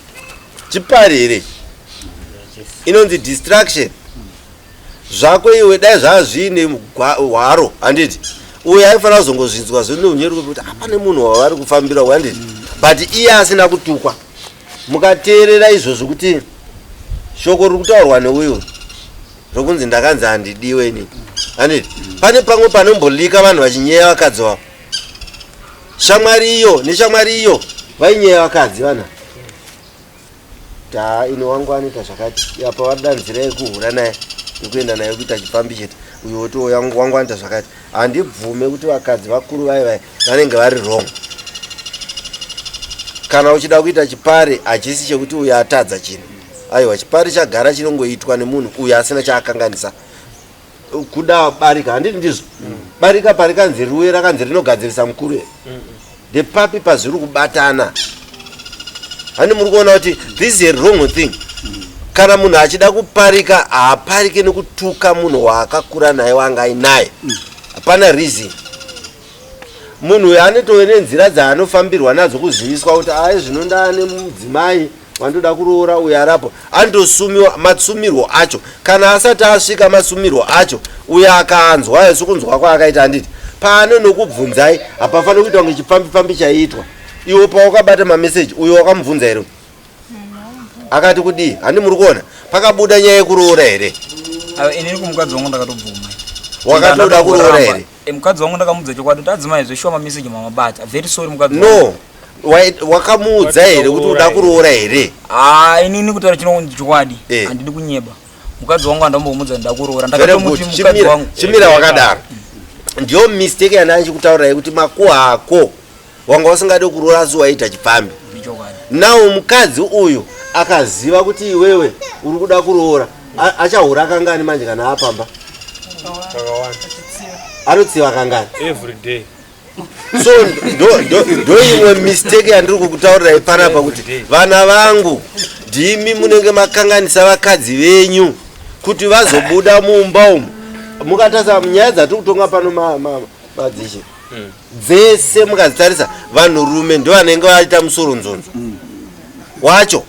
Chipari here? Inonzi distraction. Zvako iwe dai zvazviine hwaro, handiti? Uyo aifanira kuzongozvinzwa zvinonyeruka kuti hapane munhu wavari kufambira, handiti? But iye asina kutukwa. Mukateerera izvozvo kuti shoko riri kutaurwa neuyu rokunzi ndakanzi handidiwe ini, handiti? Pane pamwe panombolika vanhu vachinyeya vakadzi vavo. Shamwari iyo neshamwari iyo vainyeya vakadzi vana. Ta ino wangu anoita zvakati, apa vada nzira yekuhura naye yekuenda naye kuita chipfambi chete. Uyo wotouya wangu anoita zvakati. Handibvume kuti vakadzi vakuru vai vai vanenge vari wrong. Kana uchida kuita chipari hachisi chekuti uyo atadza chinhu. Aiwa, chipari chagara chinongoitwa nemunhu uyo asina chaakanganisa. Kuda barika, handiti ndizvo? Barika parikanzi riuye rakanzi rinogadzirisa mukuru here? Ndepapi pazviri kubatana? Hani muri kuona kuti this is a wrong thing. Kana munhu achida kuparika haaparike nekutuka munhu waakakura naye waanga ainaye. Hapana reason. Munhu uyu anotove nenzira dzaanofambirwa nadzo kuziviswa kuti ai zvino ndaane mudzimai wandoda kuroora uyu arapo. Anotosumiwa matsumirwo acho. Kana asati asvika matsumirwo acho, uyo akaanzwa sokunzwa kwaakaita, handiti? Paano nokubvunzai hapafaniri kuitwa kunge chipfambi pfambi chaiitwa. Iwo pawakabata mameseji uyo wakamubvunza here? Akati kudii? Handi muri kuona pakabuda nyaya yekuroora here? Ayo inini kumukadzi wangu ndakatobvuma. Wakatoda kuroora here? Eh, mukadzi wangu ndakamudza chokwadi kuti adzimai zveshuwa mameseji mamabata. Very sorry mukadzi No. Wakamuudza here kuti uda kuroora here? Ah, inini kutaura chino chokwadi. Handidi kunyeba. Mukadzi wangu andambomudza ndida kuroora. Ndakatomuti mukadzi wangu. Chimira wakadaro. Ndiyo mistake yandanga kuti makuhwa ako. Wanga usingade kuroora asi waita chipfambi. Now mukadzi uyu akaziva kuti iwewe uri kuda kuroora achahura kangani manje kana apamba? Anotsiva kangani? Every day. So ndo imwe mistake yandiri kukutaurirai panapa kuti vana vangu ndimi munenge makanganisa vakadzi venyu kuti vazobuda mumba umu. Mukatarisa nyaya dzatiri kutonga pano madzishe dzese mukadzitarisa vanhurume ndo vanenge vaita musoronzonzo wacho.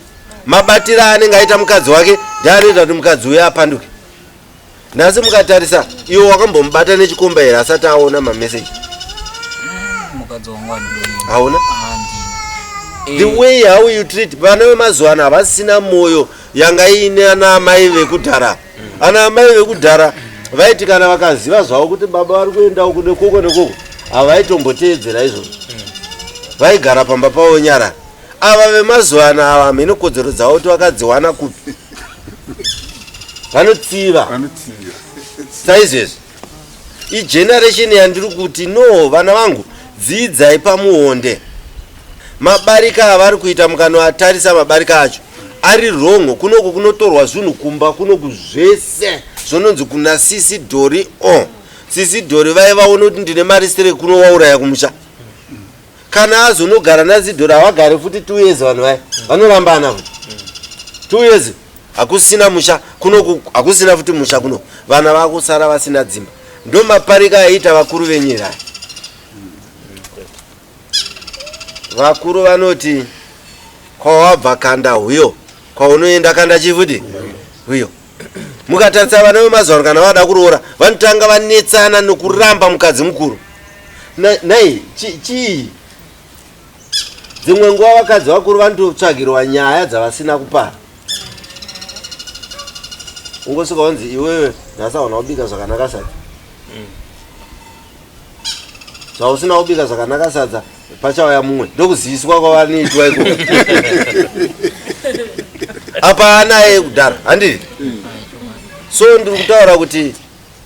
Mabatiro aanenge aita mukadzi wake ndeanoita kuti mukadzi uyo apanduke. Nhasi mukatarisa iwe wakambomubata nechikomba here asati aona mameseji? Mukadzi wangu hauna? The way how you treat vana vemazuva ano havasina moyo yanga iine ana amai vekudhara. Ana amai vekudhara vaiti kana vakaziva zvavo kuti baba vari kuenda uku nekoko nekoko havaitomboteedzera izvozvo. Vaigara pamba pavo nyarara. Ava vemazuva ano ava hameno kodzero dzavo kuti vakadziwana kupi. Vanotsiva. Saizvezvi. Igeneration yandiri kuti no vana vangu dzidzai pamuonde. Mabarika avari kuita mukanoatarisa mabarika acho ari wrong. Kunoku kunotorwa zvinhu kumba kunoku zvese zvononzi kuna sisi Dhori o. Sisi Dhori vaivaona kuti ndine mari sere kunovauraya kumusha. Kana azonogara naZidhori havagari futi 2 years vanhu vaya vanorambana futi 2 years hakusina musha kunoku hakusina futi musha kunoku vana vakusara vasina dzimba. Ndo maparika aiita vakuru venyika. Vakuru vanoti kwawabva kanda huyo, kwaunoenda kanda chifuti huyo. Mukatarisa vana vemazuva ano kana vada kuroora vanotanga vanetsana nokuramba mukadzi mukuru. Nai chii? Dzimwe nguva vakadzi vakuru vanototsvagirwa nyaya dzavasina kupara. Ungosvika wanzi iwewe nhasi hauna kubika zvakanaka sadza. Zvausina kubika zvakanaka sadza pachauya mumwe ndokuziviswa kwavanoitwa ikoko. Apa anaye kudhara handiti? So ndiri kutaura kuti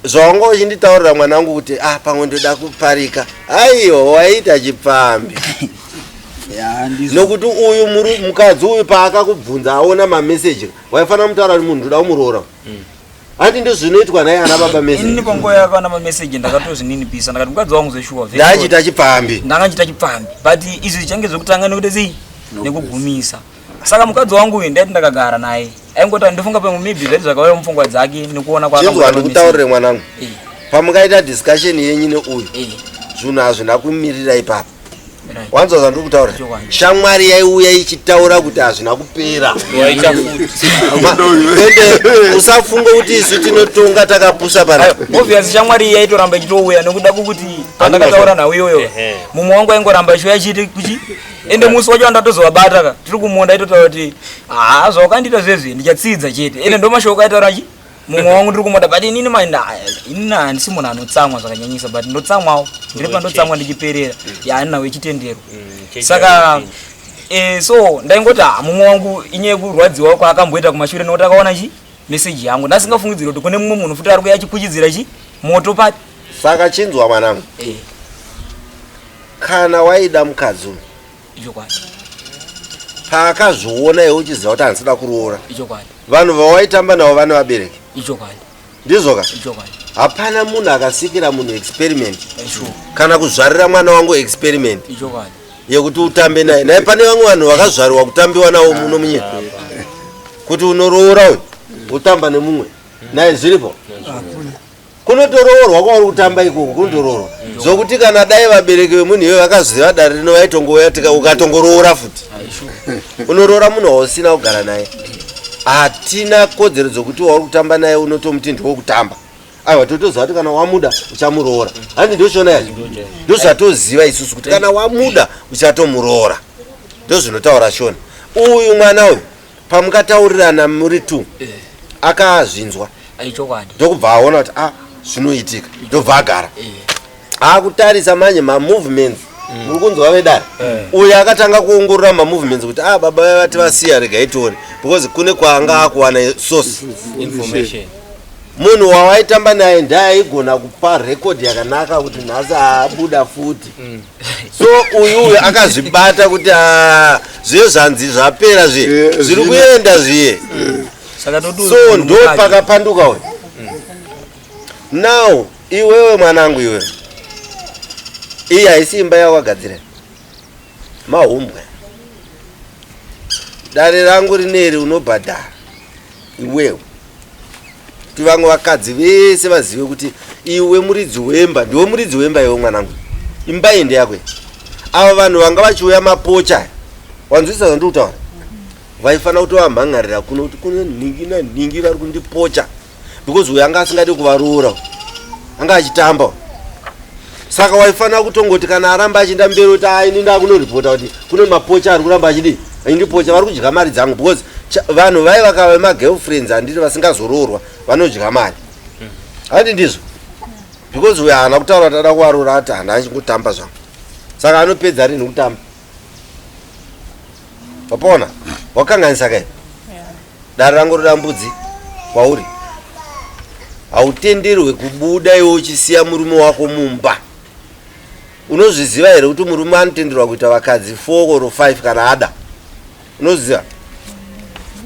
zvawanga uchinditaurira mwana wangu kuti pamwe ndoda kuparika. Aiwa waita chipfambi. Nokuti uyu mukadzi uyu paakakubvunza aona mameseji waifanira kumutaura kuti munhu ndoda kumuroora. Handi ndozvinoitwa naye ana baba message. Ini panguva yakaona mameseji ndakatozvininipisa ndakati mukadzi wangu zveshuwa. Ndachiita chipfambi. Ndanga ndichiita chipfambi. But izvi zvichange zvekutanga nekuti sei? Nekugumisa. Saka mukadzi wangu uyu ndaiti ndakagara naye. Aingoti andifunga pamwe maybe zvaiti zvakauya mupfungwa dzake nekuona kwaakangoti. Chinzwa ndikutaurire mwanangu. Pamukaita discussion yenyu neuyu. Zvinhu hazvina kumirira ipapo. Wanzwa zvandiri kutaura? Shamwari yaiuya ichitaura kuti hazvina kupera. Ende usafunga kuti isu tinotonga takapusa pana. Obvious shamwari iyi yaitoramba ichitouya nekuda kwekuti pandakataura nhau iyoyo mumwe wangu aingoramba achiuya achiiti kuchi ende musi wacho wandatozovabata ka tiri kumuona aitotaura kuti haa zvawakandiita zvezvi ndichatsidza chete ende ndo mashoko aitaura chi mumwe wangu ndiri kumuda but inini inini handisi munhu anotsamwa zvakanyanyisa but ndotsamwawo ndiri pandotsamwa ndichiperera yaani wechitendero. Saka so ndaingoti mumwe wangu inyaya yekurwadziwa kwaakamboita kumashure nekuti akaona chi message yangu ndasingafungidziri kuti kune mumwe munhu futi ari kuuya achikuchidzira chi moto papi. Saka chinzwa mwanangu. Kana waida mukadzi uyu Ichokwadi. Paakazviona iwe uchiziva kuti handisida kuroora. Ichokwadi. Vanhu vawaitamba navo vane vabereki. Ichokwadi. Ndizvoka? Ichokwadi. Hapana munhu akasikira munhu experiment. Kana kuzvarira mwana wangu experiment. Ichokwadi. Yekuti utambe naye. Naye pane vamwe vanhu vakazvarirwa kutambiwa navo muno munyika. Kuti unoroora uyu utamba nemumwe. Naye zviripo. Kunotoroorwa kwauri kutamba ikoko kunotoroorwa. Zvokuti kana dai vabereki vemunhu iwe vakaziva dare rino vaitongouya ukatongoroora futi. Unoroora munhu wausina kugara naye. Hatina kodzero dzokuti wauri kutamba naye unotomuti ndiwo kutamba. Aiwa totoziva kuti kana wamuda uchamuroora. Handi ndoshona yacho. Ndozvatoziva isusu kuti kana wamuda uchatomuroora. Ndozvinotaura Shona. Uyu mwana uyu Pamukataurirana muri two Eh. Akazvinzwa. Ichokwadi. Ndokubva aona kuti ah zvinoitika. Ndobva agara. Eh. Akutarisa manje mamovements. Muri kunzwa vedare? Uyu akatanga kuongorora mamovements kuti ah baba vaya vati vasiya regai tione because kune kwaanga akuwana source. Information. Munhu wawaitamba naye ndiye aigona kupa record yakanaka kuti nhasi abuda futi. So uyu uyu akazvibata kuti ah, zviye zvanzi zvapera zviye Eh, zviri kuenda zviye. Saka toti So uyu ndo mukadzi- pakapanduka uyu. Now iwewe mwanangu iwewe, iyi haisi imba yawakagadzira, mahumbwe. Dare rangu rineri unobhadhara iwewe kuti vamwe vakadzi vese vazive kuti iwe muridzi wemba, ndiwe muridzi wemba iwe mwanangu, imba iyi ndeyako iyi. Ava vanhu vanga vachiuya mapocha, wanzwisisa zvandiri kutaura? Vaifanira kutovamhan'arira kuno kuti kune nhingi nanhingi vari kundipocha, because uyu anga asingadi kuvaroora, anga achitamba. Saka waifanira kutongoti kana aramba achienda mberi kuti ah, ini ndakunoripota kuti kune mapocha ari kuramba achidii achindipocha, vari kudya mari dzangu, because vanhu vai vakava magirlfriends handiti vasingazoroorwa vanodya mari, handi ndizvo? Because uyu haana kutaura kuti ada kuvaroora, ati hana achingotamba zvangu, saka anopedza rinhi kutamba? Wapona wakanganisa kai dare rangu roda mbudzi kwauri. Hautenderwe kubuda iwe uchisiya murume wako mumba. Unozviziva here kuti murume anotenderwa kuita vakadzi 4 or 5 kana ada? Unoziva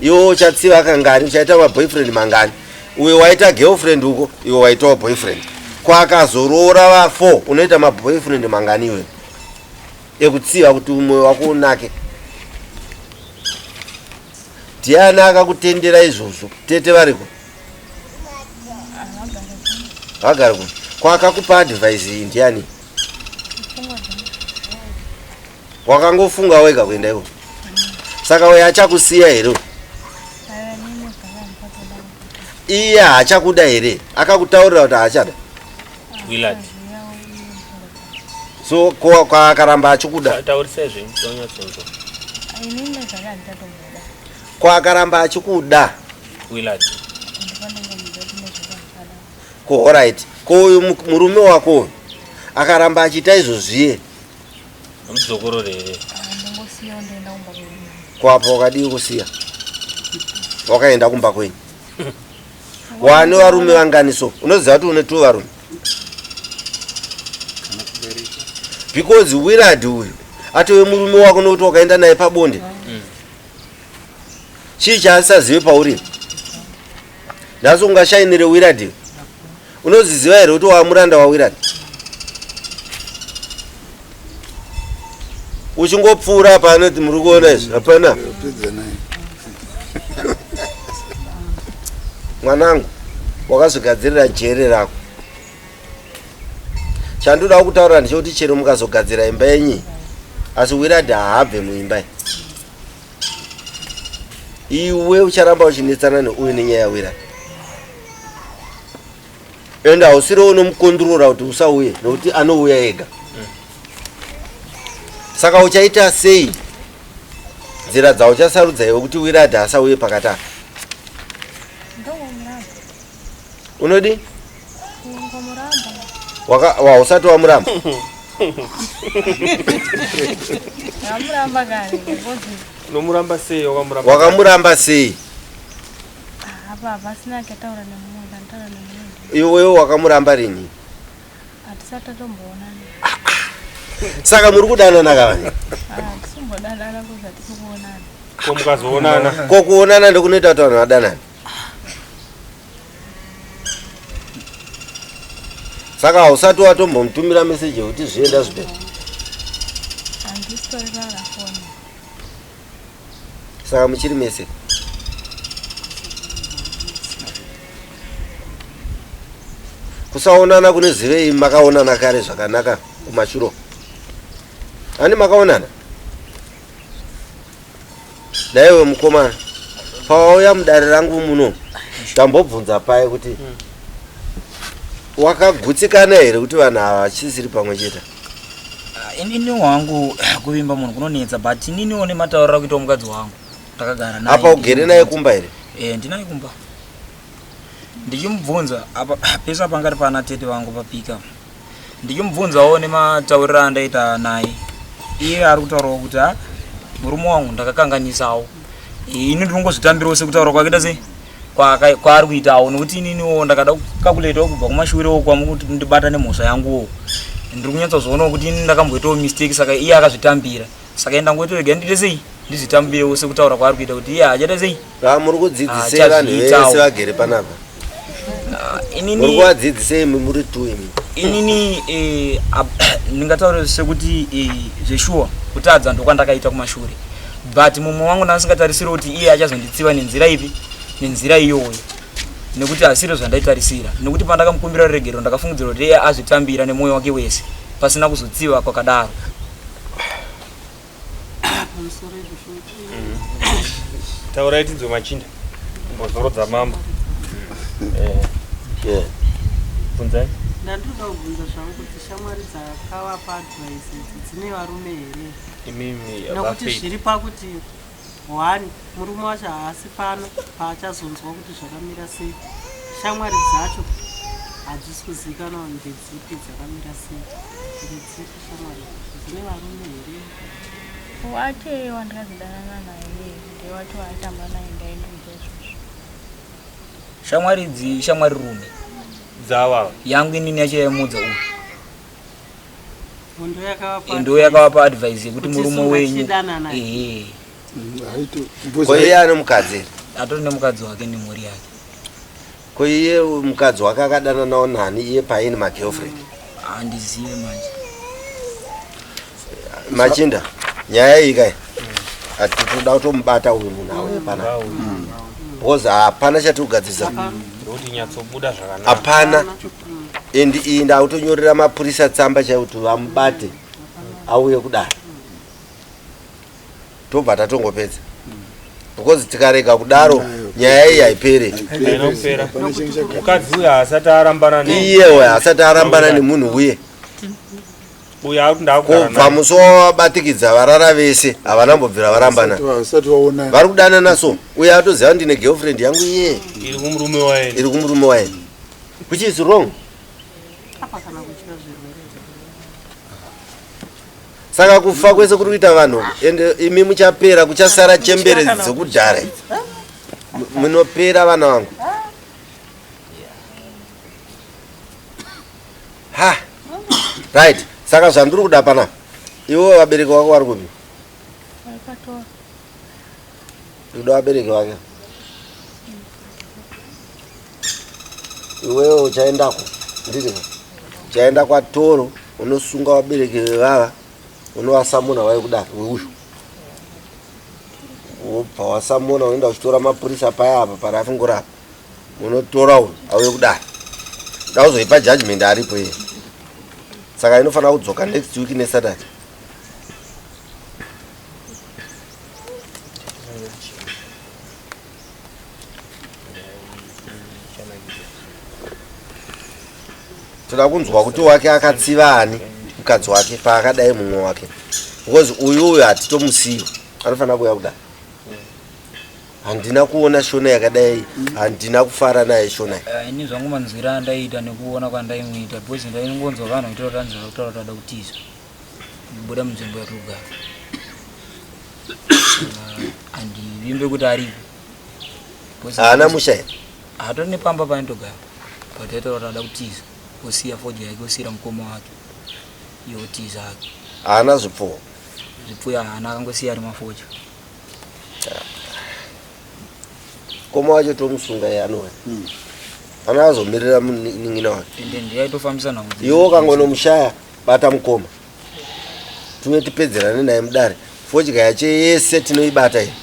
iwe uchatsiva kangani? Uchaita maboyfriend mangani? Uyo waita girlfriend uko, iwe waitawo boyfriend, kwakazoroora va 4, unoita maboyfriend mangani iwe ekutsiva kuti mwoyo wako unake? Ndiani akakutendera izvozvo? Tete variko? Vagari kuno. Kwakakupa advice iyi ndiani? Wakangofunga wega kuenda iko? Saka uyo achakusiya here? Iye haachakuda here? Akakutaurira kuti haachada? Willard. So kwakaramba achikuda? Taurisai zvenyu tonyatsonzwa. Inini zvake handichatomboda. Kwakaramba achikuda? Willard. Ndifanongomuudza kuti nezvake handichada. Ko alright, ko uyu murume wako uyu akaramba achiita izvozviye? Amudzokorore here? Ndongosiya ndoenda kumba kwedu. Kwapo wakadii kusiya wakaenda kumba kwenyu? Wane varume vangani? So unoziva kuti une two varume, because Willard uyu atove murume wako nokuti wakaenda naye pabonde. Chii chaasisazive pauri nhasi ungashainire Willard? Unoziziva here kuti wamuranda waWillard? Uchingopfuura panoti muri kuona izvi hapana. Pedza naye. Mwanangu, wakazogadzirira jere rako. Chandoda kutaura ndechekuti chero mukazogadzira imba yenyu, asi Willard haabve muimba iyi. Iwe ucharamba uchinetsana neuyu nenyaya yaWillard, ende hausiri unomukondrora kuti usauye, nokuti anouya ega. Saka uchaita sei? Nzira dzauchasarudza iwe kuti Willard asauye pakati apa? Ndongomuramba. Unodi? Kungomuramba. Wausati wamuramba? Ndamuramba kare because Unomuramba sei? Wakamuramba? Wakamuramba sei? Apa hapasina achataura nemumwe, ndanditaura nemumwe. Iwewe wakamuramba rini? Hatisati tatomboonana. Saka muri kudanana kavani? Hatisimbodanana kuzi hatisi kuonana. Ko mukazoonana? Ko kuonana ndokunoita kuti vanhu vadanane? Saka hausati watombomutumira meseji yekuti zvienda zvipera? Handisitori kana foni. Saka muchiri mese? Kusaonana kunozivei? Makaonana kare zvakanaka kumashuro ani? Makaonana naiwe mukomana pawauya mudare rangu muno, tambobvunza paye kuti wakagutsikana here kuti vanhu ava vachisiri pamwe chete? Inini wangu, kuvimba munhu kunonetsa, but ininiwo nematauriro akuitawo mukadzi wangu. Ndakagara naye. Apa ugere naye kumba here? Eh, ndinaye kumba. Ndichimubvunza apa pese panga ari pana tete vangu papika. Ndichimubvunzawo nematauriro andaita naye. Iye ari kutaurawo kuti ha murume wangu ndakakanganisawo. Eh, ini ndinongozvitambirawo sekutaura kwake sei kwaari kuitawo nokuti ininiwo ndakada kukakuletawo kubva kumashure kwamukuti ndibata nemhosva yanguwo. Ndiri kunyatsozvionawo kuti ini ndakamboitawo mistake saka iye akazvitambira. Saka ndangoita rega ndiite sei ndizvitambirewo sekutaura kwaari kuita kuti iye hachaita sei. Muri kudzidzisei vanhu vese vagere panapa? Muri Inini kuvadzidzisei imi muri tu imi? Inini ndingataura sekuti zveshuwa kutadza ndokwandakaita kumashure, but mumwe wangu ndasingatarisiri kuti iye achazonditsiva nenzira ipi, nenzira iyoyo, nekuti hasiro zvandaitarisira, nekuti pandakamukumbira ruregero ndakafungidzira kuti iye azvitambira nemwoyo wake wese pasina kuzotsiva kwakadaro. Pamusoro izvozvo. Taurai tinzwe machinda, mbozorodza mambo. Yeah. Bvunzai. Ndandoda kubvunza zvangu kuti shamwari dzakavapa advice idzi dzine varume here? Imimi Nokuti vaFaith. zviri pakuti one murume wacho haasi pano paachazonzwa kuti zvakamira sei. Shamwari dzacho hadzisi kuzivikanwa ndedzipi, dzakamira sei, ndedzipi shamwari, dzine varume here? Wacho wandikazodanana naye ndewacho waitamba naye, ndaindoudza izvozvo. Shamwari idzi shamwari rume Dzava. Yangu inini yacho yaimudza uyu. Ndo yakavapa Ndo yakavapa advice yekuti kuti murume isu wenyu ngachidanana. Ehe. Ko iye ane mukadzi here? Atori nemukadzi wake nemhuri yake. Ko iye mukadzi wake akadananawo nani iye paine magirlfriend? Handizive manje. Machinda, nyaya iyi kai hatitoda kutomubata uyu munhu auye panapa, because hapana chatikugadzirisa. Ndokuti nyatsobuda zvakanaka. Hapana. And iyi ndakutonyorera mapurisa tsamba chaivo kuti vamubate auye kudaro, tobva tatongopedza, because tikarega kudaro nyaya iyi haiperi. Haina kupera. Mukadzi uyu haasati arambana Iyewe haasati arambana nemunhu uye. Uyu ari kuti ndakugara Kubva naye. musi wavabatikidza varara vese, havana mbobvira varambana. Vasati vaonana. Vari kudanana, so uye atoziva ndine girlfriend yangu iye. Iri kumurume waye. Iri kumurume waye, which is wrong. Apa kana kutya zvirwere. Saka kufa kwese kuri kuita vanhu, ende imi muchapera, kuchasara chembere dzekudhara. Munopera vana vangu. Ha, right. Saka zvandiri kuda panapa, ivo vabereki vako vari kupi? Vaikatora. Ndikuda vabereki vake. Iwewe uchaendako, ndiri uchaenda kwaToro, unosunga vabereki vevava, unovasamuna vai kudaro weuyu, wobva wasamuna, unoenda uchitora mapurisa paya apa parafungura apa, unotora uyu auye kudaro, da kuzoipa judgment aripo iye. Saka inofanira kudzoka next week neSaturday. Toda kunzwa kuti wake akatsiva ani mukadzi wake paakadai mumwe wake, because uyu uyu hatitomusiyi, anofanira kuuya kudai. Handina kuona shona yakadai, handina kufara naye shona iyi. Ini zvangu manzwiro andaiita nekuona kwandaimuita, because ndaingonzwa vanhu vaitaura kuti anzi kutaura kuti ada kutiza kubuda munzvimbo yatirikugara. Saka handivimbe kuti aripo. Because Haana musha here? Hatori nepamba paanotogara, but aitaura kuti ada kutiza, osiya fodya yake, osiyira mukoma wake, iye otiza hake. Haana zvipfuwo? Zvipfuyo haana, akangosiya ari mafodya. Mukoma wacho tomusunga iye, anouya ana azomirira munin'ina wake. Ende ndiyaitofambisa nhau. Iwe ukangonomushaya, bata mukoma, tuve tipedzerane naye mudare. Fodya yacho yese tinoibata iyi,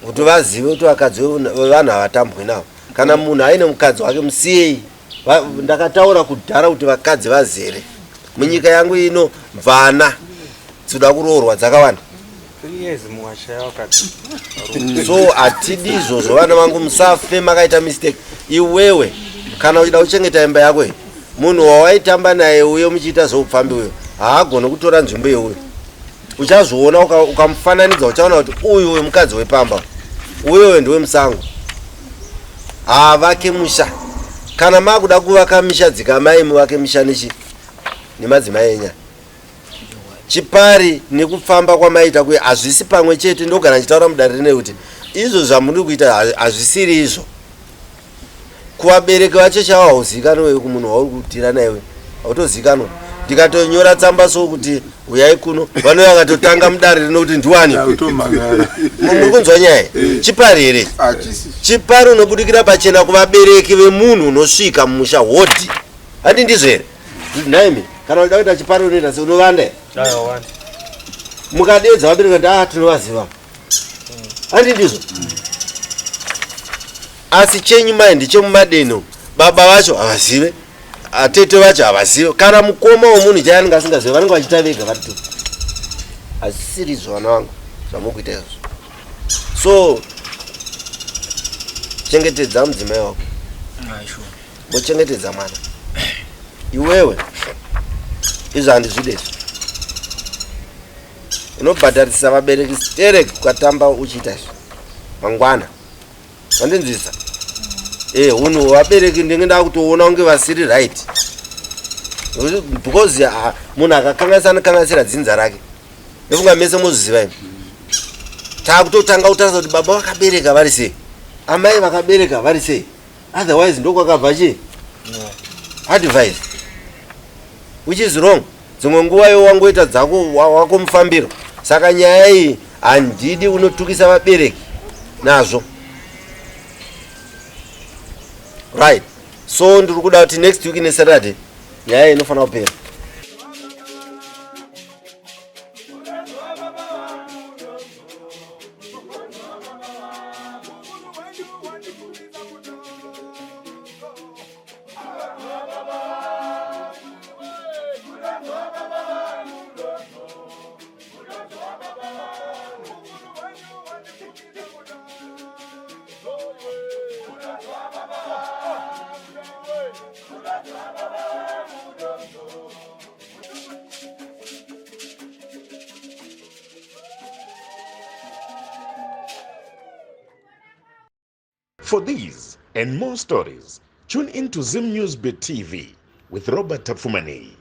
kuti vazive kuti vakadzi vevanhu havatambwi navo. Kana munhu aine mukadzi wake, musiyei. Ndakataura kudhara kuti vakadzi vazere munyika yangu ino, mvana dzinoda kuroorwa dzakawanda. 3 years muwashaya wakadzi. So hatidi izvozvo, vana vangu, musafe makaita mistake. Iwewe kana uchida kuchengeta imba yako iyi, munhu wawaitamba naye uyo muchiita zveupfambi uyo haagoni kutora nzvimbo yeuyo. Uchazviona ukamufananidza uchaona kuti uyu uyu mukadzi wepamba uyu uyu ndewemusango. Haavake musha. Kana makuda kuvaka misha dzikamai muvake misha nechi nemadzimai enyaya. Chipari nekufamba kwamaita kuye hazvisi pamwe chete ndogara ndichitaura mudare rine kuti izvo zvamuri kuita hazvisiri izvo. Kuvabereki vacho chavo hauzikanwe iwe kumunhu wauri kudhira naiwe hautozikanwa. Ndikatonyora tsamba so kuti huyai kuno vanouya vakatotanga mudare rino kuti ndiwani. Muri kunzwa nyaya? Chipari here? Chipari unobudikira pachena kuvabereki vemunhu unosvika mumusha hodhi. Handi ndizvo here? Nhaimi kana uchida kuita chipari unoita se unovanda here? Mukadeedza vabereki kuti ah tinovaziva. Handi ndizvo? Asi chenyu mai ndechemumadeno baba vacho havazive atete vacho havazive kana mukoma wemunhu chaiye anenge asingazive vanenge vachiita vega vari tu hazvisiri izvo vana vangu zvamuri kuita izvozvo so chengetedza mudzimai wako mochengetedza mwana iwewe izvo handizvide izvo unobhadharisisa vabereki sterek ukatamba uchiita izvo mangwana vandinzwisa eh hunhu hwevabereki ndinge ndakutoona kunge vasiri right because ah, munhu akakanganisa anokanganisira dzinza rake ndofunga mese mozviziva imi takutotanga kutarisa kuti baba vakabereka vari sei amai vakabereka vari sei otherwise ndokwakabva chii advice which is wrong dzimwe nguva iwe wangoita dzako wako mufambiro saka nyaya iyi handidi unotukisa vabereki nazvo right so ndiri kuda kuti next week nesaturday nyaya iyi inofanira kupera For these and more stories, tune in to Zim News Bit TV with Robert Tafumani.